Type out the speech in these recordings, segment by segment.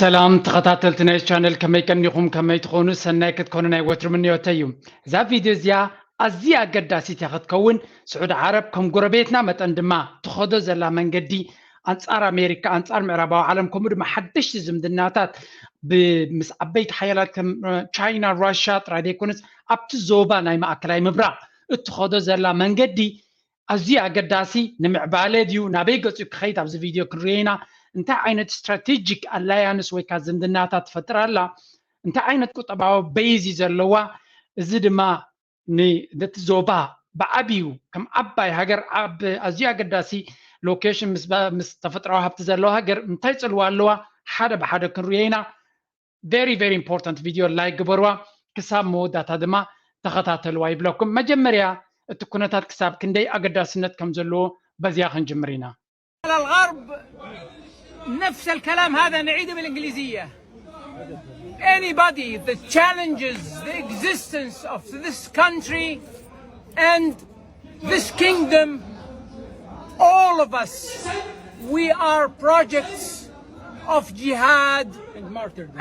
ሰላም ተኸታተልቲ ናይ ቻነል፣ ከመይ ቀኒኹም? ከመይ ትኾኑ? ሰናይ ክትኮኑ ናይ ወትሩ ምንዮተይ እዩ። እዛ ቪድዮ እዚኣ ኣዝያ ኣገዳሲት እያ ክትከውን። ስዑዲ ዓረብ ከም ጎረቤትና መጠን ድማ ትኸዶ ዘላ መንገዲ ኣንጻር ኣሜሪካ፣ ኣንጻር ምዕራባዊ ዓለም፣ ከምኡ ድማ ሓደሽቲ ዝምድናታት ብ-፣ ምስ ዓበይቲ ሓያላት ከም ቻይና፣ ራሽያ ጥራይ ዘይኮነስ ኣብቲ ዞባ ናይ ማእከላይ ምብራቕ እትኸዶ ዘላ መንገዲ ኣዝዩ ኣገዳሲ፣ ንምዕባለ ድዩ ናበይ ገጹ ክኸይድ ኣብዚ ቪድዮ ክንሪኦ ኢና። እንታይ ዓይነት ስትራቴጂክ ኣላያንስ ወይ ከዓ ዝምድናታት ትፈጥር ኣላ፣ እንታይ ዓይነት ቁጠባዊ በይዝ እዩ ዘለዋ፣ እዚ ድማ ን-፣ ነቲ ዞባ ብዓብዩ ከም ዓባይ ሃገር ኣብ ኣዝዩ ኣገዳሲ ሎኬሽን ምስ ባ-፣ ምስ ተፈጥራዊ ሃብቲ ዘለዋ ሃገር እንታይ ጽልዋ ኣለዋ ሓደ ብሓደ ክንሪኦ ኢና። Very very important ቪድዮ ላይክ ግበርዋ፣ ክሳብ መወዳእታ ድማ ተኸታተልዋ ይብለኩም። መጀመርያ እቲ ኩነታት ክሳብ ክንደይ ኣገዳስነት ከም ዘለዎ በዚያ ክንጅምር ኢና። على الغرب نفس الكلام هذا نعيده بالإنجليزية. Anybody that challenges the existence of this country and this kingdom, all of us, we are projects of jihad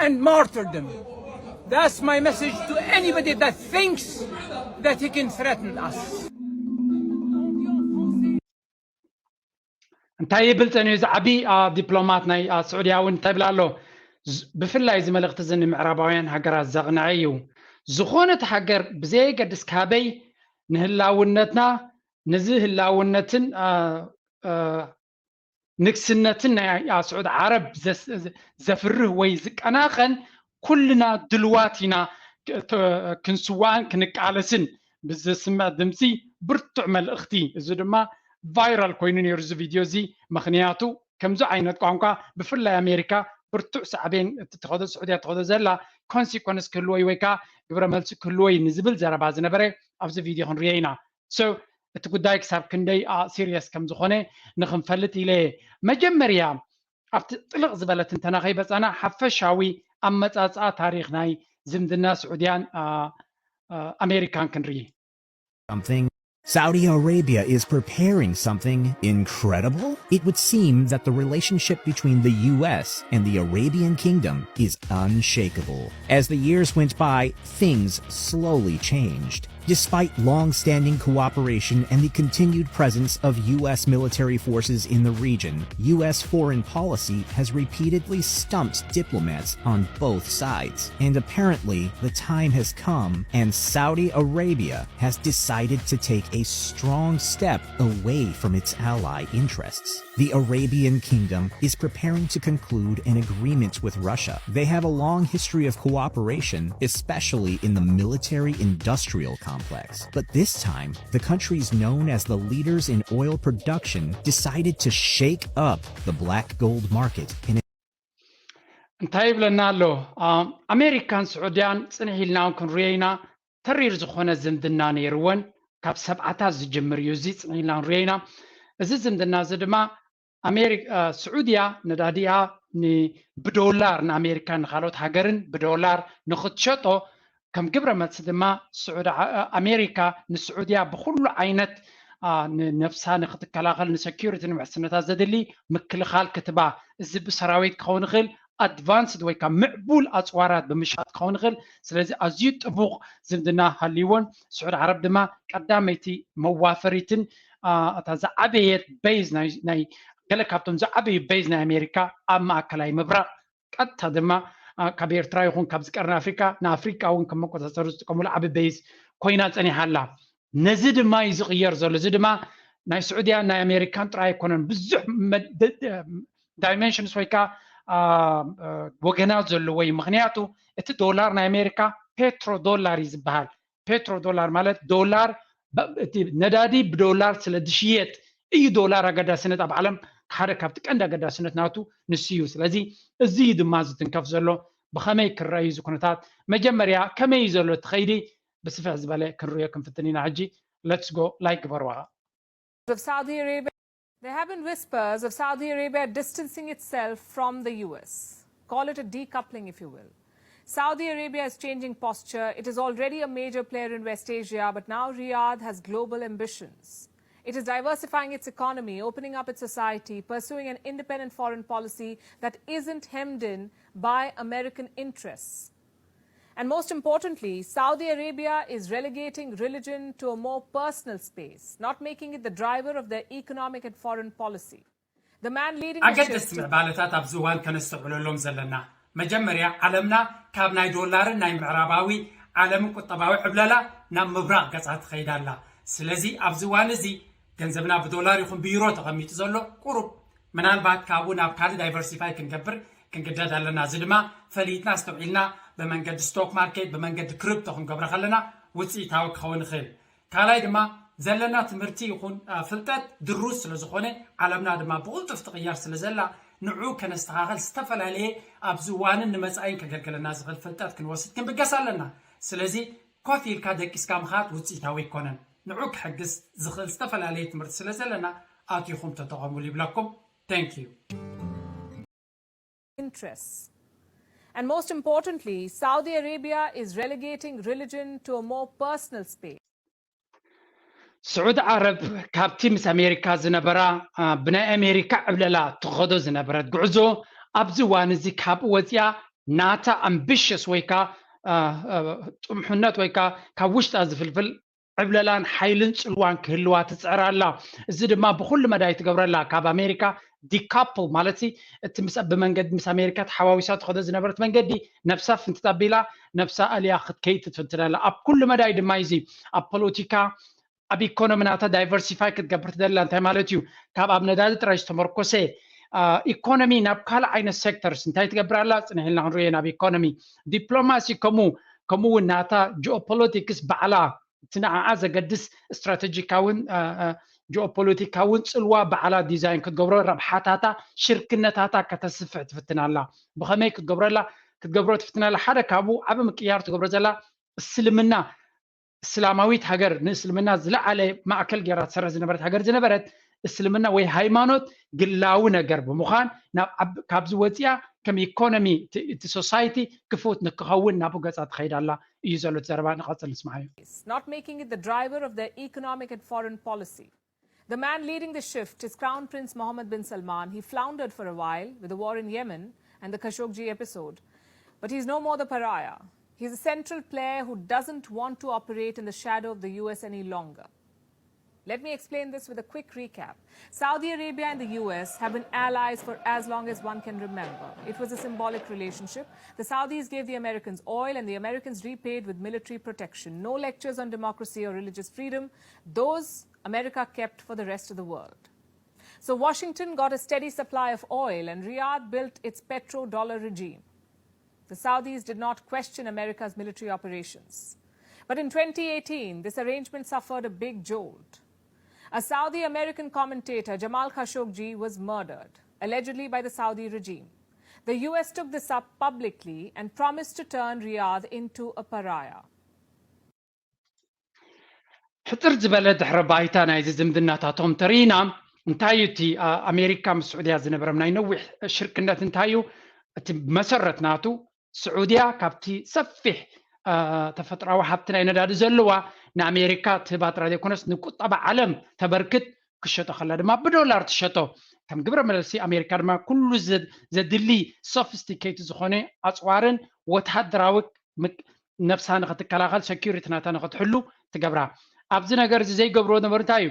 and martyrdom. That's my message to anybody that thinks that he can threaten us. እንታይ ይብል ጸኒሑ እዚ ዓቢ ዲፕሎማት ናይ ስዑድያ እውን እንታይ ይብል ኣሎ? ብፍላይ እዚ መልእኽቲ እዚ ንምዕራባውያን ሃገራት ዘቕንዐ እዩ። ዝኾነት ሃገር ብዘየገድስ ካበይ ንህላውነትና፣ ነዚ ህላውነትን ንግስነትን ናይ ስዑድ ዓረብ ዘፍርህ ወይ ዝቀናቐን ኩልና ድልዋት ኢና ክንስዋእን ክንቃለስን ብዝስምዕ ድምፂ ብርቱዕ መልእኽቲ። እዚ ድማ ቫይራል ኮይኑ ነይሩ እዚ ቪድዮ እዚ። ምኽንያቱ ከምዚ ዓይነት ቋንቋ ብፍላይ ኣሜሪካ ብርቱዕ ሳዕቤን እትኸዶ ስዑድያ ትኸዶ ዘላ ኮንሲኮንስ ክህልወይ ወይ ከዓ ግብረ መልሲ ክህልወይ ንዝብል ዘረባ ዝነበረ ኣብዚ ቪድዮ ክንሪኦ ኢና። So እቲ ጉዳይ ክሳብ ክንደይ ሲሪየስ ከም ዝኾነ ንኽንፈልጥ ኢለ። መጀመርያ ኣብቲ ጥልቕ ዝበለ ትንተና ከይበጻና ሓፈሻዊ ኣመጻጽኣ ታሪኽ ናይ ዝምድና ስዑድያን ኣሜሪካን ክንርኢ። Something. Saudi Arabia is preparing something incredible. It would seem that the relationship between the U S and the Arabian Kingdom is unshakable. As the years went by, things slowly changed. Despite long standing cooperation and the continued presence of U S military forces in the region, U S foreign policy has repeatedly stumped diplomats on both sides. And apparently, the time has come, and Saudi Arabia has decided to take a strong step away from its ally interests. The Arabian Kingdom is preparing to conclude an agreement with Russia. They have a long history of cooperation, especially in the military industrial complex. But this time, the countries known as the leaders in oil production decided to shake up the black gold market in እንታይ ይብለና ኣሎ? ኣሜሪካን ስዑድያን ጽንሕ ኢልና እውን ክንሪኦ ኢና። ተሪር ዝኾነ ዝምድና ነይርወን፣ ካብ ሰብዓታት ዝጅምር እዩ። እዚ ጽንሕ ኢልና ክንሪኦ ኢና። እዚ ዝምድና እዚ ድማ ኣሜሪካ፣ ስዑድያ ነዳዲኣ ብዶላር ንኣሜሪካን ንካልኦት ሃገርን ብዶላር ንኽትሸጦ፣ ከም ግብረ መልሲ ድማ ስዑዲ ኣሜሪካ ንስዑድያ ብኩሉ ዓይነት ንነብሳ ንክትከላኸል ንሰኪሪቲ ንውሕስነታ ዘድሊ ምክልኻል ክትባ፣ እዚ ብሰራዊት ክኸውን ይኽእል፣ ኣድቫንስድ ወይ ካብ ምዕቡል ኣፅዋራት ብምሻጥ ክኸውን ይኽእል። ስለዚ ኣዝዩ ጥቡቕ ዝምድና ሃልይዎን ስዑድ ዓረብ ድማ ቀዳመይቲ መዋፈሪትን እታ ዝዓበየት ቤዝ ናይ ገለ ካብቶም ዝዓበዩ ቤዝ ናይ ኣሜሪካ ኣብ ማእከላይ ምብራቕ ቀጥታ ድማ ካብ ኤርትራ ይኹን ካብዚ ቀርኒ ኣፍሪቃ ንኣፍሪቃ እውን ከም መቆፃፀሪ ዝጥቀሙሉ ዓቢ ቤዝ ኮይና ፀኒሓ ኣላ። ነዚ ድማ እዩ ዝቕየር ዘሎ። እዚ ድማ ናይ ስዑድያን ናይ ኣሜሪካን ጥራይ ኣይኮነን፣ ብዙሕ ዳይሜንሽንስ ወይ ከዓ ወገናት ዘለዎ እዩ። ምክንያቱ እቲ ዶላር ናይ ኣሜሪካ ፔትሮ ዶላር እዩ ዝበሃል። ፔትሮ ዶላር ማለት ዶላር እቲ ነዳዲ ብዶላር ስለ ዝሽየጥ እዩ ዶላር ኣገዳስነት ኣብ ዓለም ሓደ ካብቲ ቀንዲ ኣገዳስነት ናቱ ንሱ እዩ። ስለዚ እዚ እዩ ድማ ዝትንከፍ ዘሎ። ብኸመይ ክረኣዩ እዚ ኩነታት መጀመርያ ከመይ እዩ ዘሎ እቲ ኸይዲ ብስፍሕ ዝበለ ክንሪኦ ክንፍትን ኢና። ሕጂ let's go like ግበርዋ። Of Saudi Arabia. There have been whispers of Saudi Arabia distancing itself from the U S. Call it a decoupling, if you will. Saudi Arabia is changing posture. It is already a major player in West Asia, but now Riyadh has global ambitions. It is diversifying its economy, opening up its society, pursuing an independent foreign policy that isn't hemmed in by American interests. And most importantly, Saudi Arabia is relegating religion to a more personal space, not making it the driver of their economic and foreign policy. The man leading the ኣገደስቲ shift ምዕባለታት ኣብዚ እዋን ከነስተውዕለሎም ዘለና፣ መጀመርያ ዓለምና ካብ ናይ ዶላርን ናይ ምዕራባዊ ዓለምን ቁጠባዊ ዕብለላ ናብ ምብራቕ ገጻ ትኸይድ ኣላ። ስለዚ ኣብዚ እዋን እዚ ገንዘብና ብዶላር ይኹን ብዩሮ ተቐሚጡ ዘሎ ቁሩብ፣ ምናልባት ካብኡ ናብ ካልእ ዳይቨርሲፋይ ክንገብር ክንግደድ ኣለና። እዚ ድማ ፈሊጥና ኣስተውዒልና ብመንገዲ ስቶክ ማርኬት፣ ብመንገዲ ክሪፕቶ ክንገብሮ ከለና ውፅኢታዊ ክኸውን ይኽእል። ካልኣይ ድማ ዘለና ትምህርቲ ይኹን ፍልጠት ድሩዝ ስለ ዝኾነ፣ ዓለምና ድማ ብቕልጡፍ ትቕየር ስለ ዘላ፣ ንዑ ከነስተኻኸል ዝተፈላለየ ኣብዚ እዋንን ንመጻኢን ከገልግለና ዝኽእል ፍልጠት ክንወስድ ክንብገስ ኣለና። ስለዚ ኮፍ ኢልካ ደቂስካ ምኻድ ውፅኢታዊ ኣይኮነን። ንዑ ክሕግዝ ዝኽእል ዝተፈላለየ ትምህርቲ ስለ ዘለና ኣቲኹም ተጠቐሙሉ ይብለኩም። Thank you። Interests. And most importantly, Saudi Arabia is relegating religion to a more personal space. ስዑዲ ዓረብ ካብቲ ምስ ኣሜሪካ ዝነበራ ብናይ ኣሜሪካ ዕብለላ ትኸዶ ዝነበረት ጉዕዞ ኣብዚ እዋን እዚ ካብኡ ወፂኣ ናታ ኣምቢሽስ ወይካ ጥምሑነት ወይካ ካብ ውሽጣ ዝፍልፍል ዕብለላን ሓይልን ፅልዋን ክህልዋ ትፅዕር ኣላ። እዚ ድማ ብኩሉ መዳይ ትገብረላ ካብ ኣሜሪካ ዲካፕል ማለት እቲ ምስ ብመንገዲ ምስ ኣሜሪካ ተሓዋዊሳ ትኸዶ ዝነበረት መንገዲ ነብሳ ፍንትት ኣቢላ ነብሳ ኣልያ ክትከይድ ትፍትን ኣላ። ኣብ ኩሉ መዳይ ድማ እዚ ኣብ ፖለቲካ ኣብ ኢኮኖሚ ናታ ዳይቨርሲፋይ ክትገብር ትደላ እንታይ ማለት እዩ? ካብ ኣብ ነዳዲ ጥራይ ዝተመርኮሰ ኢኮኖሚ ናብ ካልእ ዓይነት ሴክተርስ እንታይ ትገብር ኣላ? ፅንሕ ኢልና ክንሪኦ ናብ ኢኮኖሚ ዲፕሎማሲ ከምኡ ከምኡ እውን ናታ ጂኦፖለቲክስ ባዕላ እቲ ንዓኣ ዘገድስ ስትራቴጂካውን ጂኦፖለቲካውን ፅልዋ ባዕላ ዲዛይን ክትገብሮ ረብሓታታ ሽርክነታታ ከተስፍሕ ትፍትን ኣላ። ብኸመይ ክትገብረላ ክትገብሮ ትፍትን ኣላ? ሓደ ካብኡ ዓብ ምቅያር ትገብሮ ዘላ እስልምና እስላማዊት ሃገር ንእስልምና ዝለዓለ ማእከል ገይራ ትሰርሕ ዝነበረት ሃገር ዝነበረት እስልምና ወይ ሃይማኖት ግላዊ ነገር ብምዃን ካብዚ ወፂኣ ከም ኢኮኖሚ እቲ ሶሳይቲ ክፉት ንክኸውን ናብኡ ገፃ ትኸይድ ኣላ እዩ ዘሎ እቲ ዘረባ። ንቐፅል ንስምዓዮ። Not making it the driver of their economic and foreign policy. The man leading the shift is Crown Prince Mohammed bin Salman. He floundered for a while with the war in Yemen and the Khashoggi episode. But he's no more the pariah. He's a central player who doesn't want to operate in the shadow of the U S any longer. Let me explain this with a quick recap. Saudi Arabia and the U S have been allies for as long as one can remember. It was a symbolic relationship. The Saudis gave the Americans oil, and the Americans repaid with military protection. No lectures on democracy or religious freedom. Those America kept for the rest of the world. So Washington got a steady supply of oil, and Riyadh built its petrodollar regime. The Saudis did not question America's military operations. But in twenty eighteen, this arrangement suffered a big jolt. A Saudi American commentator, Jamal Khashoggi, was murdered, allegedly by the Saudi regime. The U S took this up publicly and promised to turn Riyadh into a pariah. ሕፅር ዝበለ ድሕረ ባይታ ናይዚ ዝምድናታቶም ተርኢና እንታይ እዩ እቲ ኣሜሪካ ምስ ስዑድያ ዝነበረም ናይ ነዊሕ ሽርክነት እንታይ እዩ? እቲ መሰረት ናቱ ስዑድያ ካብቲ ሰፊሕ ተፈጥራዊ ሃብቲ ናይ ነዳዲ ዘለዋ ንኣሜሪካ ትህባ ጥራይ ዘይኮነስ ንቁጠባ ዓለም ተበርክት ክሸጦ ከላ ድማ ብዶላር ትሸጦ ከም ግብረ መልሲ ኣሜሪካ ድማ ኩሉ ዘድሊ ሶፊስቲኬት ዝኾነ ኣፅዋርን ወታደራዊ ነብሳ ንክትከላኸል ሰኪሪቲ ናታ ንክትሕሉ ትገብራ። ኣብዚ ነገር እዚ ዘይገብርዎ ነበሩ እንታይ እዩ?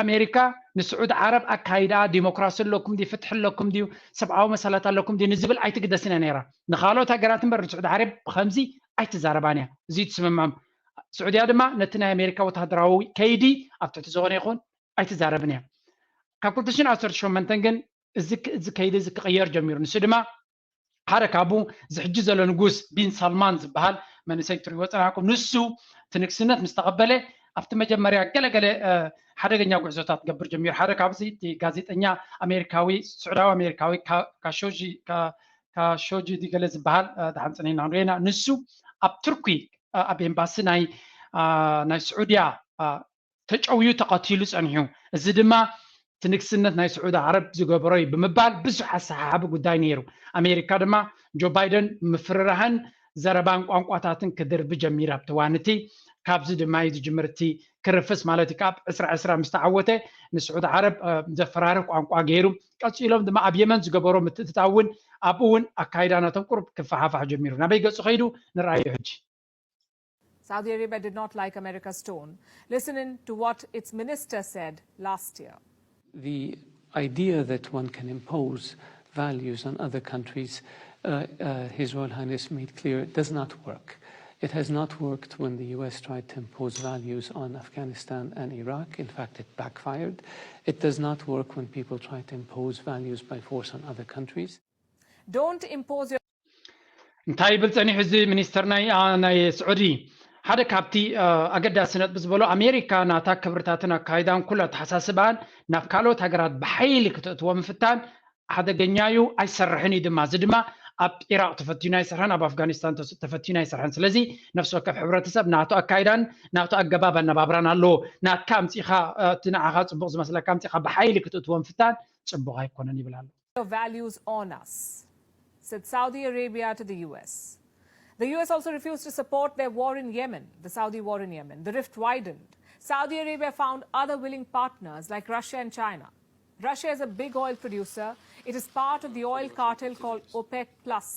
ኣሜሪካ ንስዑድ ዓረብ ኣካይዳ ዲሞክራሲ ኣለኩም ድዩ ፍትሒ ኣለኩም ድዩ ሰብኣዊ መሰላት ኣለኩም ድዩ ንዝብል ኣይትግደስን እያ ነይራ። ንካልኦት ሃገራት እምበር ንስዑድ ዓረብ ብከምዚ ኣይትዛረባን እያ። እዚ ትስምምዖም። ስዑድያ ድማ ነቲ ናይ ኣሜሪካ ወታደራዊ ከይዲ ኣብ ትሕቲ ዝኾነ ይኹን ኣይትዛረብን እያ። ካብ ክልተ ሽሕን ዓሰርተ ሸሞንተን ግን እዚ ከይዲ እዚ ክቕየር ጀሚሩ። ንሱ ድማ ሓደ ካብኡ እዚ ሕጂ ዘሎ ንጉስ ቢን ሳልማን ዝበሃል መንእሰይ ትሪእዎ ጸናሕኩም ንሱ እቲ ንግስነት ምስ ተቐበለ ኣብቲ መጀመርያ ገለገለ ሓደገኛ ጉዕዞታት ገብር ጀሚሩ። ሓደ ካብዚ እቲ ጋዜጠኛ ኣሜሪካዊ ስዑዳዊ ኣሜሪካዊ ካሾጂ ካሾጂ ዲገለ ዝበሃል ድሓን ጽኒና ክንሪኦ ኢና። ንሱ ኣብ ቱርኪ ኣብ ኤምባሲ ናይ ናይ ስዑድያ ተጨውዩ ተቐቲሉ ጸኒሑ። እዚ ድማ እቲ ንግስነት ናይ ስዑዲ ዓረብ ዝገበሮ እዩ ብምባል ብዙሕ ኣሰሓሓቢ ጉዳይ ነይሩ። ኣሜሪካ ድማ ጆ ባይደን ምፍርራህን ዘረባን ቋንቋታትን ክድርቢ ጀሚራ ኣብቲ ዋንቲ። ካብዚ ድማ እዩ ዝጅምር እቲ ክርፍስ ማለት እዩ። ካብ ዕስራ ዕስራ ምስ ተዓወተ ንስዑድ ዓረብ ዘፈራርህ ቋንቋ ገይሩ፣ ቀፂሎም ድማ ኣብ የመን ዝገበሮ ምትእትታው እውን ኣብኡ እውን ኣካይዳ ናቶም ቁሩብ ክፈሓፋሕ ጀሚሩ። ናበይ ገፁ ከይዱ ንርኣዮ ሕጂ። Saudi Arabia did not like America's tone. Listen in to what its minister said last year. The idea that one can impose values on other countries, uh, uh, His Royal Highness made clear, does not work. It has not worked when the U S tried to impose values on Afghanistan and Iraq. In fact, it backfired. It does not work when people try to impose values by force on other countries. Don't impose your እንታይ ይብል ጸኒሑ እዚ ሚኒስተር ናይ ናይ ስዑዲ? ሓደ ካብቲ ኣገዳሲ ነጥቢ ዝበሎ፣ ኣሜሪካ ናታ ክብርታትን ኣካይዳን ኩሉ ኣተሓሳስባን ናብ ካልኦት ሃገራት ብሓይሊ ክተእትዎ ምፍታን ሓደገኛ እዩ፣ ኣይሰርሕን እዩ ድማ። እዚ ድማ ኣብ ኢራቅ ተፈቲኑ ኣይሰርሐን፣ ኣብ ኣፍጋኒስታን ተፈቲኑ ኣይሰርሐን። ስለዚ ነፍሲ ወከፍ ሕብረተሰብ ናቱ ኣካይዳን ናቱ ኣገባብ ኣነባብራን ኣለዎ። ናትካ ኣምፂኻ እቲ ንዓኻ ፅቡቅ ዝመስለካ ኣምፂኻ ብሓይሊ ክትእትዎ ምፍታን ፅቡቅ ኣይኮነን ይብል ኣሎ። Your values on us, said Saudi Arabia to the U S. The U S also refused to support their war in Yemen, the Saudi war in Yemen. The rift widened. Saudi Arabia found other willing partners like Russia and China. Russia is a big oil producer. It is part of the oil cartel called OPEC Plus.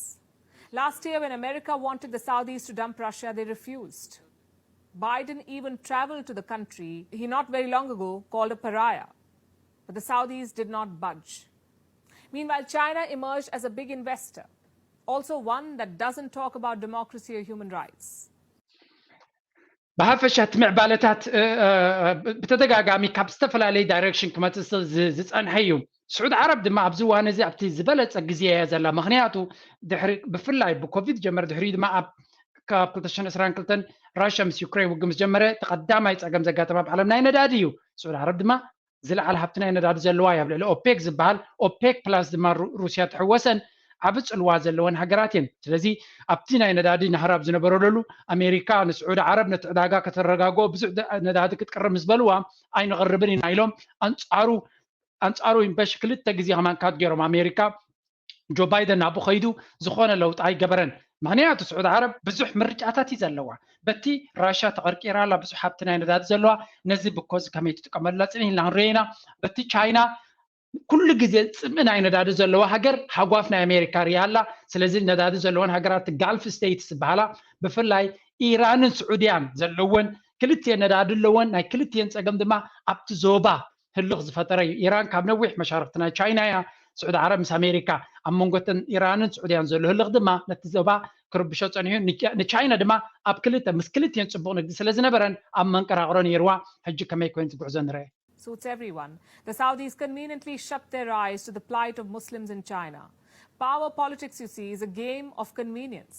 Last year, when America wanted the Saudis to dump Russia, they refused. Biden even traveled to the country he not very long ago called a pariah. But the Saudis did not budge. Meanwhile, China emerged as a big investor, also one that doesn't talk about democracy or human rights. ብሓፈሻ እቲ ምዕባለታት ብተደጋጋሚ ካብ ዝተፈላለየ ዳይሬክሽን ክመፅእ ዝፀንሐ እዩ። ስዑድ ዓረብ ድማ ኣብዚ እዋን እዚ ኣብቲ ዝበለፀ ግዜ እያ ዘላ። ምክንያቱ ድሕሪ ብፍላይ ብኮቪድ ጀመር ድሕሪኡ ድማ ኣብ ካብ ክልተ ሽሕን ዕስራን ክልተን ራሽያ ምስ ዩክሬን ውግእ ምስ ጀመረ እቲ ቀዳማይ ፀገም ዘጋጠመ ኣብ ዓለም ናይ ነዳዲ እዩ። ስዑድ ዓረብ ድማ ዝለዓለ ሃብቲ ናይ ነዳዲ ዘለዋ እያ። ኣብ ልዕሊ ኦፔክ ዝበሃል ኦፔክ ፕላስ ድማ ሩስያ ትሕወሰን ዓቢ ጽልዋ ዘለወን ሃገራት እየን። ስለዚ ኣብቲ ናይ ነዳዲ ናህራ ኣብ ዝነበረሉ ኣሜሪካ ንስዑዲ ዓረብ ነቲ ዕዳጋ ከተረጋግኦ ብዙሕ ነዳዲ ክትቅርብ ምስ በልዋ ኣይንቕርብን ኢና ኢሎም ኣንጻሩ ኣንጻሩ ኢምበሽ ክልተ ግዜ ከማን ካት ገይሮም ኣሜሪካ ጆ ባይደን ናብኡ ከይዱ ዝኾነ ለውጢ ኣይገበረን። ምክንያቱ ስዑዲ ዓረብ ብዙሕ ምርጫታት እዩ ዘለዋ። በቲ ራሻ ተቐርቂራ ኣላ፣ ብዙሕ ሃብቲ ናይ ነዳዲ ዘለዋ፣ ነዚ ብኮዚ ከመይ ትጥቀመሉ ኣላ ጽን ኢልና ክንሪኦ ኢና። በቲ ቻይና ኩሉ ግዜ ጽምኢ ናይ ነዳዲ ዘለዋ ሃገር ሃጓፍ ናይ ኣሜሪካ ሪኣ ኣላ። ስለዚ ነዳዲ ዘለወን ሃገራት ጋልፍ ስቴትስ ዝበሃላ ብፍላይ ኢራንን ስዑድያን ዘለወን ክልቲኤን ነዳዲ ኣለወን። ናይ ክልቲኤን ጸገም ድማ ኣብቲ ዞባ ህልኽ ዝፈጠረ እዩ። ኢራን ካብ ነዊሕ መሻርኽቲ ናይ ቻይና እያ። ስዑዲ ዓረብ ምስ ኣሜሪካ ኣብ መንጎ እተን ኢራንን ስዑድያን ዘሎ ህልኽ ድማ ነቲ ዞባ ክርብሾ ጸኒሑ። ንቻይና ድማ ኣብ ክልተ ምስ ክልቲኤን ጽቡቕ ንግዲ ስለ ዝነበረን ኣብ መንቀራቕሮ ነይርዋ። ሕጂ ከመይ ኮይን ትጉዕዞ ንርአ። Suits everyone. The Saudis conveniently shut their eyes to the plight of Muslims in China. Power politics, you see, is a game of convenience.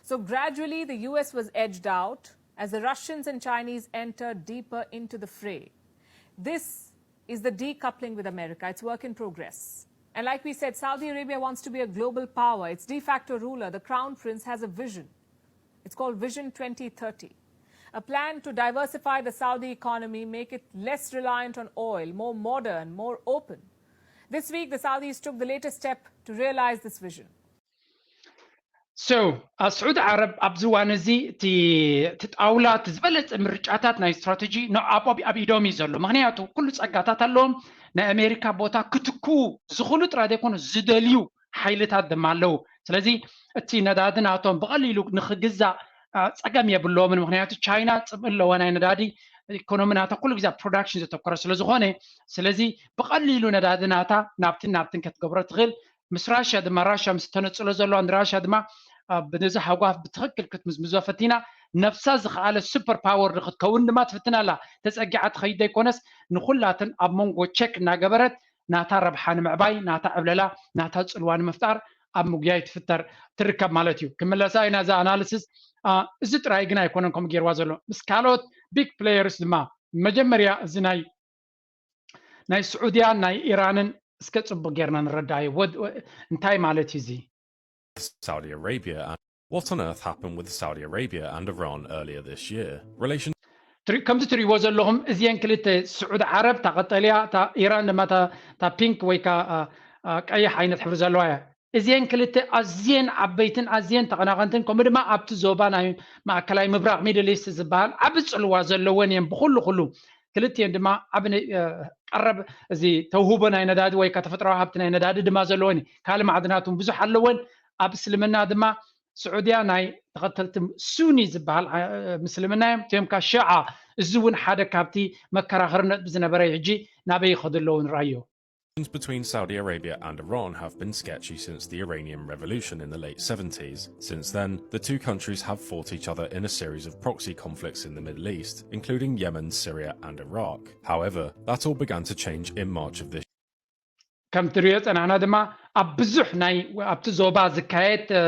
So gradually, the U S was edged out as the Russians and Chinese entered deeper into the fray. This is the decoupling with America. It's work in progress. And like we said, Saudi Arabia wants to be a global power. Its de facto ruler, the crown prince, has a vision. It's called Vision twenty thirty, a plan to diversify the Saudi economy, make it less reliant on oil, more modern, more open. This week, the Saudis took the latest step to realize this vision. So, ስዑዲ ዓረብ ኣብዚ እዋን እዚ እቲ ጣውላ እቲ ዝበለፀ ምርጫታት ናይ ስትራቴጂ ኣብ ኢዶም እዩ ዘሎ። ምክንያቱ ኩሉ ፀጋታት ኣለዎም። ናይ ኣሜሪካ ቦታ ክትክኡ ዝኽእሉ ጥራይ ዘይኮኑ ዝደልዩ ሓይልታት ድማ ኣለዉ። ስለዚ እቲ ነዳዲ ናቶም ብቐሊሉ ንክግዛእ ፀገም የብለዎምን። ምክንያቱ ቻይና ፅምኢ ኣለዋ ናይ ነዳዲ፣ ኢኮኖሚ ናታ ኩሉ ግዜ ኣብ ፕሮዳክሽን ዘተኮረ ስለዝኾነ፣ ስለዚ ብቐሊሉ ነዳዲ ናታ ናብትን ናብትን ከትገብሮ ትኽእል። ምስ ራሽያ ድማ ራሽያ ምስ ተነፅሎ ዘለዋ ንራሽያ ድማ ብነዚ ሃጓፍ ብትኽክል ክትምዝምዞ ፈቲና። ነብሳ ዝኸኣለ ሱፐር ፓወር ንክትከውን ድማ ትፍትን ኣላ። ተፀጊዓ ትኸይድ ዘይኮነስ ንኩላትን ኣብ መንጎ ቸክ እናገበረት ናታ ረብሓ ንምዕባይ ናታ ዕብለላ ናታ ፅልዋ ንምፍጣር ኣብ ምጉያይ ትፍተር ትርከብ ማለት እዩ። ክምለሳ ኢና እዛ ኣናሊሲስ። እዚ ጥራይ ግን ኣይኮነን ከምኡ ገይርዋ ዘሎ፣ ምስ ካልኦት ቢግ ፕሌየርስ ድማ መጀመርያ እዚ ናይ ናይ ስዑድያን ናይ ኢራንን እስከ ፅቡቅ ጌርና ንረዳዮ። እንታይ ማለት እዩ እዚ? Saudi Arabia and what on earth happened with Saudi Arabia and Iran earlier this year? Relation ከምዚ ትሪእዎ ዘለኹም እዚአን ክልተ ስዑድ ዓረብ እታ ቀጠልያ እታ ኢራን ድማ እታ ፒንክ ወይ ከ ቀይሕ ዓይነት ሕብሪ ዘለዋ እያ። እዚአን ክልተ ኣዝየን ዓበይትን ኣዝየን ተቐናቐንትን፣ ከምኡ ድማ ኣብቲ ዞባ ናይ ማእከላይ ምብራቕ፣ ሚድል ኢስት ዝበሃል ዓቢ ጽልዋ ዘለወን እየን ብኹሉ ኩሉ። ክልቲኤን ድማ ዓቢ ናይ፣ እ፣ ቀረብ እዚ ተውህቦ ናይ ነዳዲ ወይ ከኣ ተፈጥሮኣዊ ሃብቲ ናይ ነዳዲ ድማ ዘለወን እዩ። ካልእ ማዕድናት እውን ብዙሕ ኣለወን። ኣብ እስልምና ድማ ስዑድያ ናይ ተኸተልቲ ሱኒ ዝበሃል፣ እ፣ ምስልምና እዮም። እቲኦም ከኣ ሽዓ፣ እዚ እውን ሓደ ካብቲ መከራኸሪ ነጥቢ ዝነበረ እዩ። ሕጂ ናበይ ይኸዱ ኣለዉ ንርኣዮ። Relations between Saudi Arabia and Iran have been sketchy since the Iranian Revolution in the late seventies. Since then, the two countries have fought each other in a series of proxy conflicts in the Middle East, including Yemen, Syria, and Iraq. However, that all began to change in March of this ከም ትሪኦ ጸናሕና ድማ ኣብ ብዙሕ ናይ ኣብቲ ዞባ ዝካየድ፣ እ፣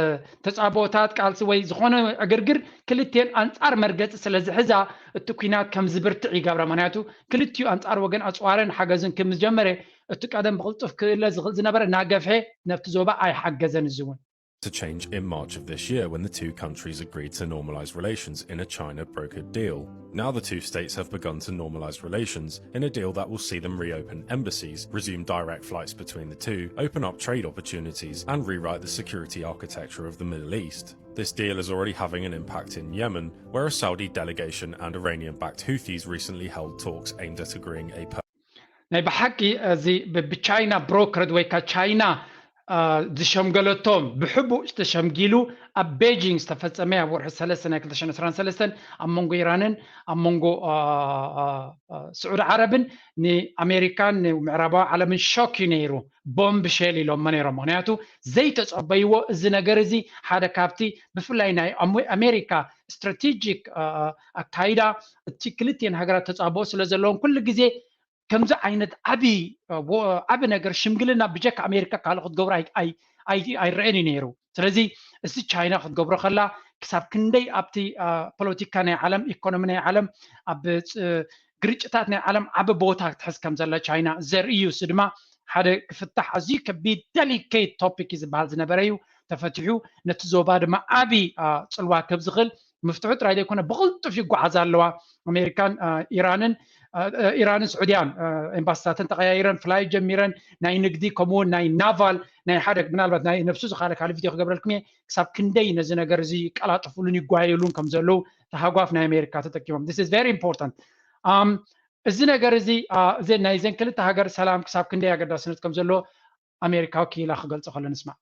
ተጻብኦታት፣ ቃልሲ ወይ ዝኾነ ዕግርግር ክልቲኤን ኣንጻር መርገጺ ስለ ዝሕዛ እቲ ኲናት ከም ዝብርትዕ ይገብራ። ምኽንያቱ ክልቲኡ ኣንጻር ወገን ኣጽዋርን ሓገዝን ከም ዝጀመረ እቲ ቀደም ብቕልጡፍ ክእለ ዝኽእል ዝነበረ እናገፍሐ ነብቲ ዞባ ኣይሓገዘን። እዚ እውን to change in March of this year when the two countries agreed to normalize relations in a China brokered deal. Now the two states have begun to normalize relations in a deal that will see them reopen embassies, resume direct flights between the two, open up trade opportunities, and rewrite the security architecture of the Middle East. This deal is already having an impact in Yemen, where a Saudi delegation and Iranian backed Houthis recently held talks aimed at agreeing a ናይ ብሓቂ እዚ ብ-፣ ብቻይና ብሮከርድ ወይ ከ ቻይና፣ አ፣ ዝሸምገለቶም ብሕቡእ ዝተሸምጊሉ ኣብ ቤጂንግ ዝተፈጸመ ኣብ ወርሒ ሰለስተ ናይ ክልተ ሽሕን ዕስራን ሰለስተን ኣብ መንጎ ኢራንን ኣብ መንጎ፣ አ፣ አ፣ አ፣ ስዑዲ ዓረብን ንኣሜሪካን ንምዕራባዊ ዓለምን ሾክ እዩ ነይሩ። ቦምብ ሼል ኢሎሞ ነይሮም። ምኽንያቱ ዘይተጸበይዎ እዚ ነገር እዚ ሓደ ካብቲ ብፍላይ ናይ ኣሞ-፣ ኣሜሪካ ስትራቴጂክ፣ አ፣ አ፣ ኣካይዳ እቲ ክልቲኤን ሃገራት ተጻብኦ ስለ ዘለዎም ኩሉ ግዜ ከምዚ ዓይነት ዓቢ፣ እ፣ ወ-፣ ዓቢ ነገር ሽምግልና ብጀካ ኣሜሪካ ካልእ ክትገብሮ ኣይ-፣ ኣይ-፣ ኣይ-፣ ኣይረአን እዩ ነይሩ። ስለዚ እዚ ቻይና ክትገብሮ ከላ ክሳብ ክንደይ ኣብቲ፣ አ፣ ፖለቲካ ናይ ዓለም፣ ኢኮኖሚ ናይ ዓለም፣ ኣብ ፅ-፣ ግርጭታት ናይ ዓለም ዓቢ ቦታ ክትሕዝ ከም ዘላ ቻይና ዘርኢ እዩ። እዚ ድማ ሓደ ክፍታሕ ኣዝዩ ከቢድ ደሊኬት ቶፒክ እዩ ዝበሃል ዝነበረ እዩ። ተፈቲሑ ነቲ ዞባ ድማ ዓቢ፣ አ፣ ጽልዋ ክህብ ዝኽእል ምፍትሑ ጥራይ ዘይኮነ ብቕልጡፍ ይጓዓዛ ኣለዋ። ኣሜሪካን፣ አ፣ ኢራንን፣ አ፣ አ፣ ኢራንን ስዑድያን፣ አ፣ ኤምባሲታተን ተቐያይረን ፍላይ ጀሚረን ናይ ንግዲ ከምኡውን ናይ ናቫል ናይ ሓደ ምናልባት ናይ ነብሱ ዝኻለ ካልእ ቪድዮ ክገብረልኩም እየ ክሳብ ክንደይ ነዚ ነገር እዚ ይቀላጥፉሉን ይጓየሉን ከም ዘለዉ ተሃጓፍ ናይ ኣሜሪካ ተጠቂሞም። This is very important. Um፣ እዚ ነገር እዚ፣ አ፣ እዚ ናይ ዘን ክልተ ሃገር ሰላም ክሳብ ክንደይ ኣገዳስነት ከም ዘለዎ ኣሜሪካዊ ክኢላ ክገልጾ ከሎ ንስማዕ።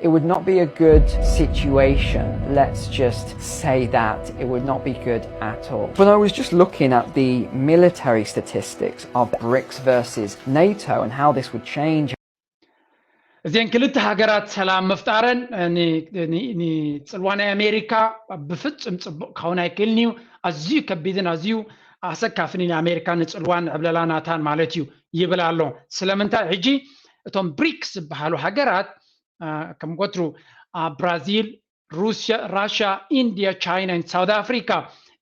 It would not be a good situation, let's just say that. It would not be good at all. But I was just looking at the military statistics of BRICS versus NATO and how this would change. እዚአን ክልተ ሃገራት ሰላም ምፍጣረን፣ እ፣ ን-፣ ን-፣ ንጽልዋ ናይ ኣሜሪካ ብፍጹም ጽቡቕ ክኸውን ኣይክእልን እዩ። ኣዝዩ ከቢድን ኣዝዩ ኣሰካፍን እዩ ንኣሜሪካ ንጽልዋን ንዕብለላ ናታን ማለት እዩ ይብል ኣሎ። ስለምንታይ ሕጂ እቶም ብሪክስ ዝበሃሉ ሃገራት፣ እ፣ ከም ወትሩ፣ እ፣ ብራዚል፣ ሩስያ፣ ራሽያ፣ ኢንድያ፣ ቻይና፣ ሳውት ኣፍሪካ፣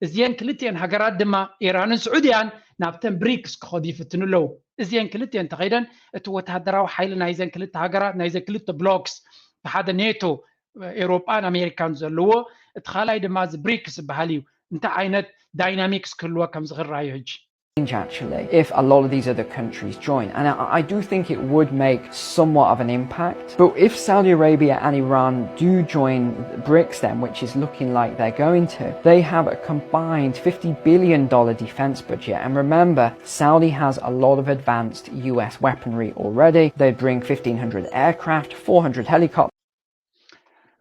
እዚአን ክልቲአን ሃገራት ድማ ኢራንን ስዑድያን ናብተን ብሪክስ ክኸዱ ይፍትኑ ኣለዉ። እዚአን ክልቲአን ተኸይደን እቲ ወተሃደራዊ ሓይሊ ናይዘን ክልተ ሃገራት፣ ናይዘን ክልተ ብሎክስ፣ እቲ ሓደ ኔቶ፣ ኤውሮጳን ኣሜሪካን ዘለዎ፣ እቲ ካልኣይ ድማ እዚ ብሪክስ ዝበሃል እዩ። እንታይ ዓይነት ዳይናሚክስ ክህልዎ ከም ዝኽእል ርኣዩ ሕጂ። Actually, if a lot of these other countries join. And I, I do think it would make somewhat of an impact. But if Saudi Arabia and Iran do join BRICS, then, which is looking like they're going to, they have a combined fifty billion dollar defense budget. And remember, Saudi has a lot of advanced U S weaponry already. They bring fifteen hundred aircraft, four hundred helicopters.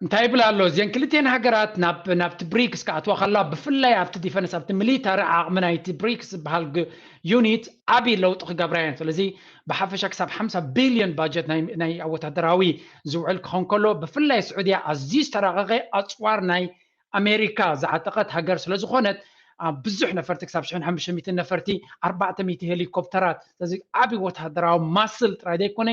እንታይ ይብል ኣሎ? እዚአን ክልቲአን ሃገራት ናብ፣ ናብቲ ብሪክስ ክኣትዋ ከላ፣ ብፍላይ ኣብቲ ዲፈንስ፣ ኣብቲ ሚሊታሪ ዓቕሚ ናይቲ ብሪክስ ዝበሃል ግ-፣ ዩኒት ዓቢ ለውጢ ክገብራ እየን። ስለዚ ብሓፈሻ ክሳብ ሓምሳ ቢልዮን ባጀት ናይ፣ ናይ ወታደራዊ ዝውዕል ክኸውን ከሎ፣ ብፍላይ ስዑድያ ኣዝዩ ዝተራቐቐ ኣጽዋር ናይ ኣሜሪካ ዝዓጠቐት ሃገር ስለ ዝኾነት፣ ኣብ ብዙሕ ነፈርቲ፣ ክሳብ ሽሕን ሓሙሽተ ሚእትን ነፈርቲ፣ ኣርባዕተ ሚእቲ ሄሊኮፕተራት፣ ስለዚ ዓቢ ወታደራዊ ማስል ጥራይ ዘይኮነ፣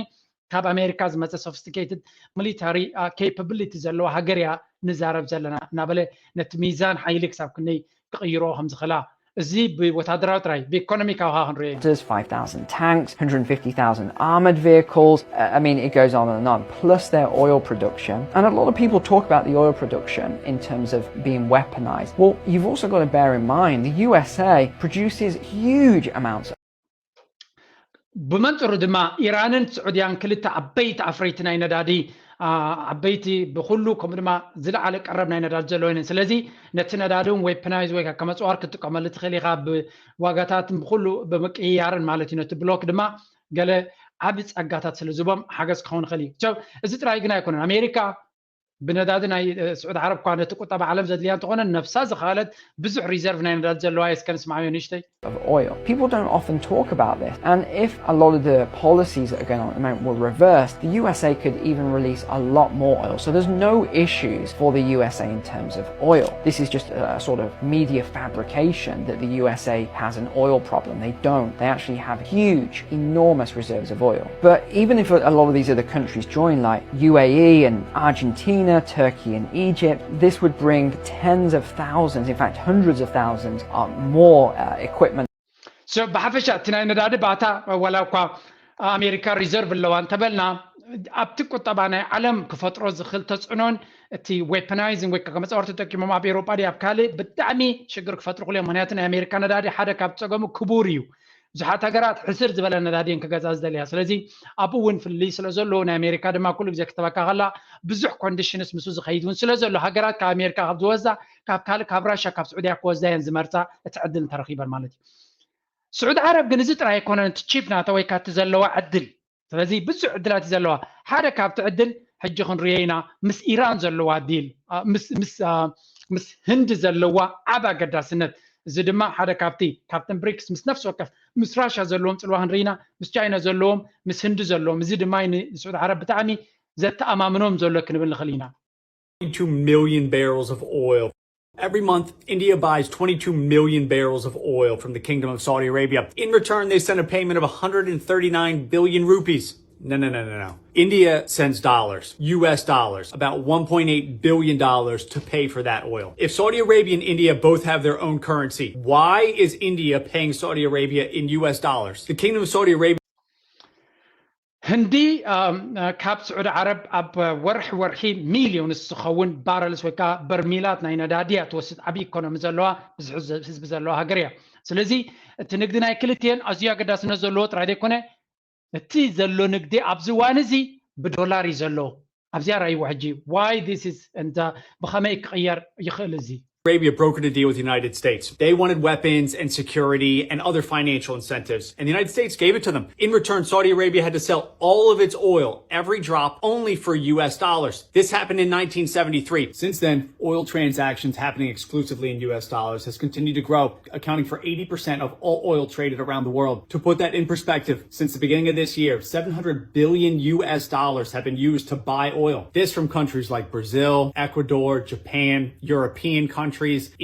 ካብ ኣሜሪካ ዝመጸ ሶፊስቲኬትድ ሚሊታሪ፣ አ፣ ኬፓቢሊቲ ዘለዋ ሃገር እያ ንዛረብ ዘለና እናበለ ነቲ ሚዛን ሓይሊ ክሳብ ክንደይ ክቕይሮ ከም ዝኽእላ፣ እዚ ብወታደራዊ ጥራይ፣ ብኢኮኖሚካዊ ከኣ ክንሪኦ ኢና። There's five thousand tanks, hundred fifty thousand armored vehicles. Uh, I mean, it goes on and on. Plus their oil production. And a lot of people talk about the oil production in terms of being weaponized. Well, you've also got to bear in mind the U S A produces huge amounts of ብመንፅሩ ድማ ኢራንን ስዑድያን ክልተ ዓበይቲ ኣፍረይቲ ናይ ነዳዲ ዓበይቲ ብኩሉ ከምኡ ድማ ዝለዓለ ቀረብ ናይ ነዳዲ ዘለወንን ስለዚ ነቲ ነዳዲ እውን ዌፐናይዝ ወይ ከመፅዋር ክትጥቀመሉ ትኽእል ኢኻ ብዋጋታትን ብኩሉ ብምቅይያርን ማለት እዩ ነቲ ብሎክ ድማ ገለ ዓብ ፀጋታት ስለ ዝቦም ሓገዝ ክኸውን ይኽእል እዩ እዚ ጥራይ ግን ኣይኮነን ኣሜሪካ ብነዳዲ ናይ ስዑድ ዓረብ እኳ ነቲ ቁጠባ ዓለም ዘድልያ እንተኾነ ነብሳ ዝኸኣለት ብዙሕ ሪዘርቭ ናይ ነዳዲ ዘለዋ እየ እስከ ንስማዕዮ ንእሽተይ of oil. People don't often talk about this. And if a lot of the policies that are going on at the moment were reversed, the U S A could even release a lot more oil. So there's no issues for the U S A in terms of oil. This is just a sort of media fabrication that the U S A has an oil problem. They don't. They actually have huge, enormous reserves of oil. But even if a lot of these other countries join, like U A E and Argentina, Turkey and Egypt, this would bring tens of thousands, in fact, hundreds of thousands, uh, more uh, equipment. So ብሓፈሻ እቲ ናይ ነዳዲ ባታ ዋላ እኳ ኣሜሪካ ሪዘርቭ ኣለዋ እንተበልና ኣብቲ ቁጠባ ናይ ዓለም ክፈጥሮ ዝኽእል ተፅዕኖን እቲ ዌፐናይዝን ወይ ከመፃወርቲ ተጠቂሞም ኣብ ኤሮጳ ድዩ ኣብ ካልእ ብጣዕሚ ሽግር ክፈጥሩ ክልዮም ምክንያቱ ናይ ኣሜሪካ ነዳዲ ሓደ ካብ ፀገሙ ክቡር እዩ ብዙሓት ሃገራት ሕስር ዝበለ ነዳዲ እየን ክገዛ ዝደልያ ስለዚ ኣብኡ እውን ፍልልይ ስለ ዘለዎ ናይ ኣሜሪካ ድማ ኩሉ ግዜ ክተበካ ከላ ብዙሕ ኮንዲሽንስ ምስኡ ዝኸይድ እውን ስለ ዘሎ ሃገራት ካብ ኣሜሪካ ካብ ዝወዛ ካብ ካልእ ካብ ራሻ ካብ ስዑድያ ክወዛ እየን ዝመርፃ እቲ ዕድል እንተረኺበን ማለት እዩ ስዑድ ዓረብ ግን እዚ ጥራይ ኣይኮነን እቲ ቺፕ ናታ ወይ ካቲ ዘለዋ ዕድል ስለዚ ብዙሕ ዕድላት እዩ ዘለዋ ሓደ ካብቲ ዕድል ሕጂ ክንሪኦ ኢና ምስ ኢራን ዘለዋ ዲል ምስ ህንዲ ዘለዋ ዓብ ኣገዳስነት እዚ ድማ ሓደ ካብቲ ካብተን ብሪክስ ምስ ነፍሲ ወከፍ ምስ ራሽያ ዘለዎም ፅልዋ ክንርኢና ምስ ቻይና ዘለዎም ምስ ህንዲ ዘለዎም እዚ ድማ ንስዑድ ዓረብ ብጣዕሚ ዘተኣማምኖም ዘሎ ክንብል ንኽእል ኢና 22 million barrels of oil. Every month, India buys twenty-two million barrels of oil from the Kingdom of Saudi Arabia. In return, they send a payment of one hundred thirty-nine billion rupees. No, no, no, no, no. India sends dollars, U S dollars, about one point eight billion dollars to pay for that oil. If Saudi Arabia and India both have their own currency, why is India paying Saudi Arabia in U S dollars? The Kingdom of Saudi Arabia ህንዲ ካብ ስዑድ ዓረብ ኣብ ወርሒ ወርሒ ሚልዮንስ ዝኸውን ባረልስ ወይ ከዓ በርሚላት ናይ ነዳዲ እያ ትወስድ ዓብዪ ኢኮኖሚ ዘለዋ ብዙሕ ህዝቢ ዘለዋ ሃገር እያ ስለዚ እቲ ንግዲ ናይ ክልትኤን ኣዝዩ ኣገዳስነት ዘለዎ ጥራይ ዘይኮነ እቲ ዘሎ ንግዲ ኣብዚ እዋን እዚ ብዶላር እዩ ዘሎ ኣብዚኣ ራይዎ ሕጂ why this is እንተ ብኸመይ ክቕየር ይኽእል እዚ Arabia brokered a deal with the United States. They wanted weapons and security and other financial incentives, and the United States gave it to them. In return, Saudi Arabia had to sell all of its oil, every drop, only for U S dollars. This happened in nineteen seventy-three. Since then, oil transactions happening exclusively in U S dollars has continued to grow, accounting for eighty percent of all oil traded around the world. To put that in perspective, since the beginning of this year, seven hundred billion U S dollars have been used to buy oil. This from countries like Brazil, Ecuador, Japan, European countries,